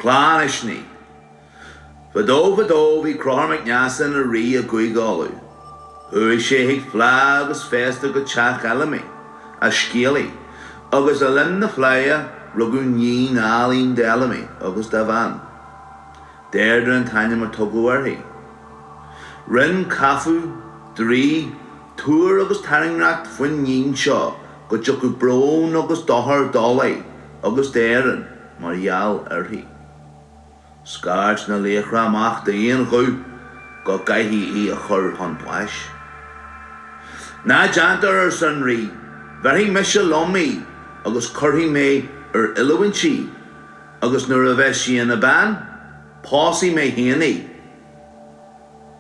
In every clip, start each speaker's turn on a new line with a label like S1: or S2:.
S1: Clann Uisnigh. Fadó fadó bhí Conchúr Mac Neasa ina rí i gCúige Uladh. Chuaigh sé chuig fleá agus féasta go teach Fheilimí, a scéalaí, agus le linn na fleidhe rugadh níon álainn d'Fheilimí agus dá bhean. Deirdre an t-ainm a tugadh uirthi. Rinn Cathbhadh, draoi, tuar agus tairngreacht faoin níon seo go dtiocfadh brón agus dochar d'Ulaidh agus d'Éirinn mar gheall uirthi. Scairt na laochra amach d'aon ghuth go gcaithfí í a chur chun báis. Ná déantar, arsa an rí, bheirfidh mise liom í agus cuirfidh mé ar oiliúint í agus nuair a bheas sí ina bean, pósfaidh mé féin í.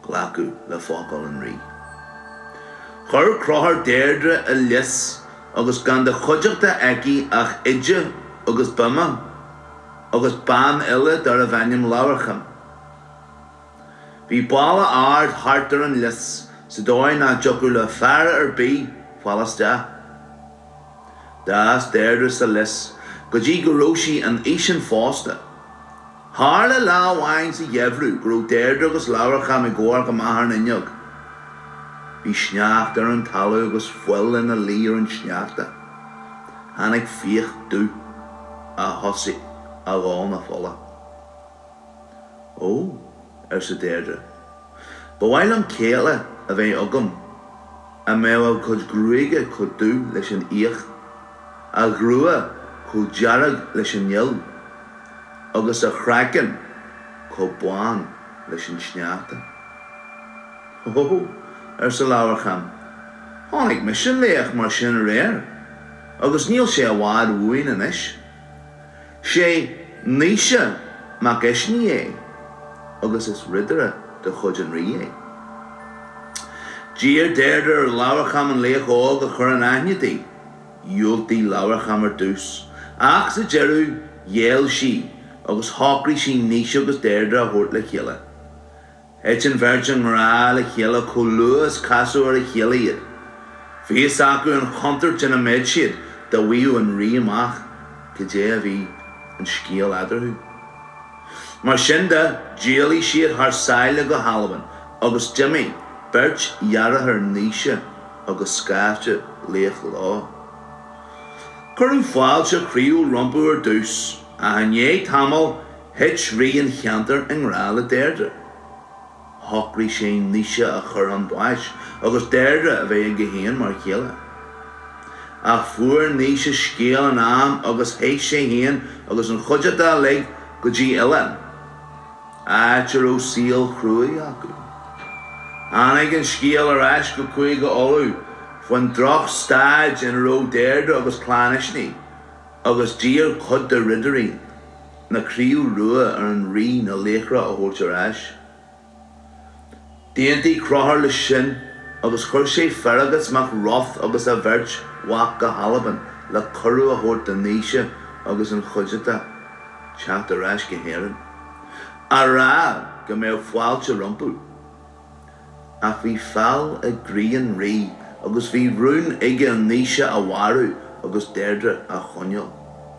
S1: Glacadh le focal an rí. Chuir Conchúr Deirdre i lios agus gan de chuideachta aici ach oide agus buime agus bean eile darbh ainm Leabharcham. Bhí balla ard thart ar an lios sa dóigh nach dtiocfadh le fear ar bith fáil isteach. D'fhás Deirdre sa lios go dtí go raibh sí in aois an phósta. Tharla lá amháin sa gheimhreadh go raibh Deirdre agus Leabharcham ag amharc amach ar an fhuinneog. Bhí sneachta ar an talamh agus fuil ina luí ar an sneachta. Tháinig fiach dubh a thosaigh a dhó na fola. Ó, arsa Deirdre, ba mhaith liom céile a bheith agam a mbeadh a chuid gruaige chomh dubh leis an fhiach, a ghrua chomh dearg leis an ngil agus a chraiceann chomh bán leis an sneachta. Ó, arsa Leabharcham, chonaic mise laoch mar sin aréir agus níl sé i bhfad uainn anois. Sé Naoise Mac Uisnigh é agus is ridire de chuid an rí é. D'iarr Deirdre ar Leabharcham an laoch óg a chur in aithne di. Dhiúltaigh Leabharcham ar dtús, ach sa deireadh ghéill sí agus shocraigh sí Naoise agus Deirdre a thabhairt le chéile. Thit an bheirt i ngrá le chéile chomh luath is casadh ar a chéile iad. Bhí fhios acu an chontúirt ina mbeadh siad dá bhfaigheadh an rí amach cad é a bhí an scéal eadarthu. Mar sin de, d'éalaigh siad thar sáile go hAlbain agus d'imigh beirt dheartháir Naoise agus scaifte laoch leo. Cuireadh fáilte chroíúil rompu ar dtús, ach i ndiaidh tamaill Thit rí an cheantair i ngrá le Deirdre. Shocraigh sé Naoise a chur chun báis agus Deirdre a bheith aige féin mar chéile. Ach fuair Naoise scéal in am agus theith sé féin agus an chuideachta uilig go dtí oileán, áit a raibh saol chruaidh acu. Tháinig an scéal ar ais go Cúige Uladh faoin droch-staid ina raibh Deirdre agus Clann Uisnigh agus d'iarr cuid de ridirí na Craoibhe Rua ar an rí na laochra a thabhairt ar ais. D'aontaigh Conchúr leis sin agus chuir sé Fergus mac Roth agus a bheirt mhac go hAlbain le cuireadh a thabhairt do Naoise agus an chuideachta teacht ar ais go hÉirinn, á rá go mbeadh fáilte rompu. Ach bhí feall i gcroí an rí agus bhí rún aige Naoise a mharú agus Deirdre a choinneáil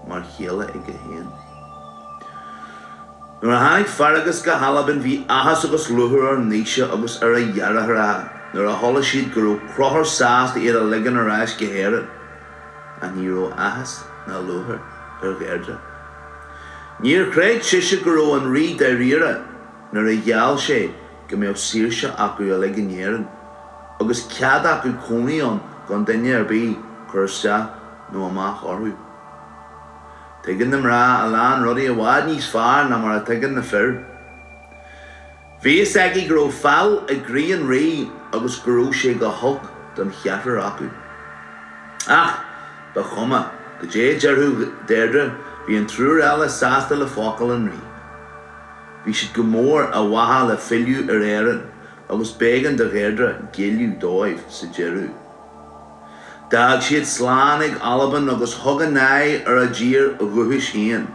S1: mar chéile aige féin. Nuair a tháinig Fearghas go hAlbain bhí áthas agus lúcháir ar Naoise agus ar a dheartháireacha nuair a chuala siad go raibh Conchúr sásta iad a ligean ar ais go hÉirinn. Ach ní raibh áthas ná lúcháir ar Dheirdre. Níor chreid sise go raibh an rí dáiríre nuair a gheall sé go mbeadh saoirse acu uilig in Éirinn agus cead acu cónaí ann gan duine ar bith cur isteach nó amach orthu. Tuigeann na mná a lán rudaí i bhfad níos fearr ná mar a tuigeann na fir. Bhí fhios aici go raibh feall i gcroí an rí agus go raibh sé go holc don cheathrar acu. Ach ba chuma goidé a déarfadh Deirdre, bhí an triúr eile sásta le focal an rí. Bhí siad go mór ar mhaithe le filleadh ar Éirinn agus b'éigean do Dheirdre géilleadh dóibh sa deireadh. D'fhág siad slán ag Albain agus thug a n-aghaidh ar a dtír dhúchais féin.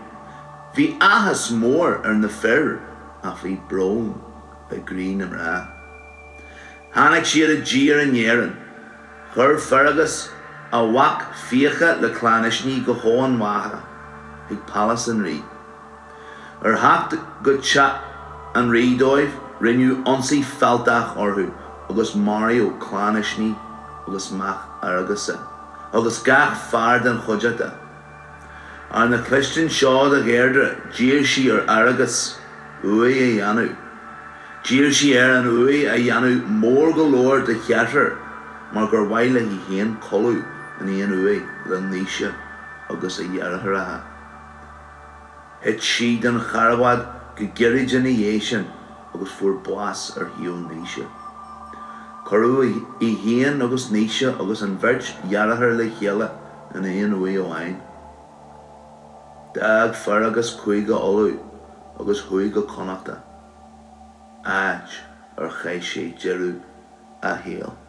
S1: Bhí áthas mór ar na fir ach bhí brón i gcroí na mná. Tháinig siad i dtír in Éirinn. Chuir Fergus a mhac Fiacha le Clann Uisnigh go hEamhain Mhacha, chuig pálás an rí. Ar theacht go teach an rí dóibh, rinneadh ionsaí fealltach orthu agus maraíodh clann Uisnigh agus mac Fhearghusa, agus gach fear den chuideachta. Arna chluinstin seo do Dheirdre, d'iarr sí ar Fhearghus uaigh a dhéanamh. D'iarr sí air an uaigh a dhéanamh mór go leor do cheathrar mar gur mhaith léi féin codladh in aon uaigh le Naoise agus a dheartháireacha. Thit sí den charbad go gairid ina dhiaidh sin agus fuair bás ar thaobh Naoise. Cuireadh í féin agus Naoise agus an bheirt dheartháir le chéile in aon uaigh amháin. D'fhág Fearghas Cúige Uladh agus chuaigh go Connachta, áit ar chaith sé deireadh a shaoil.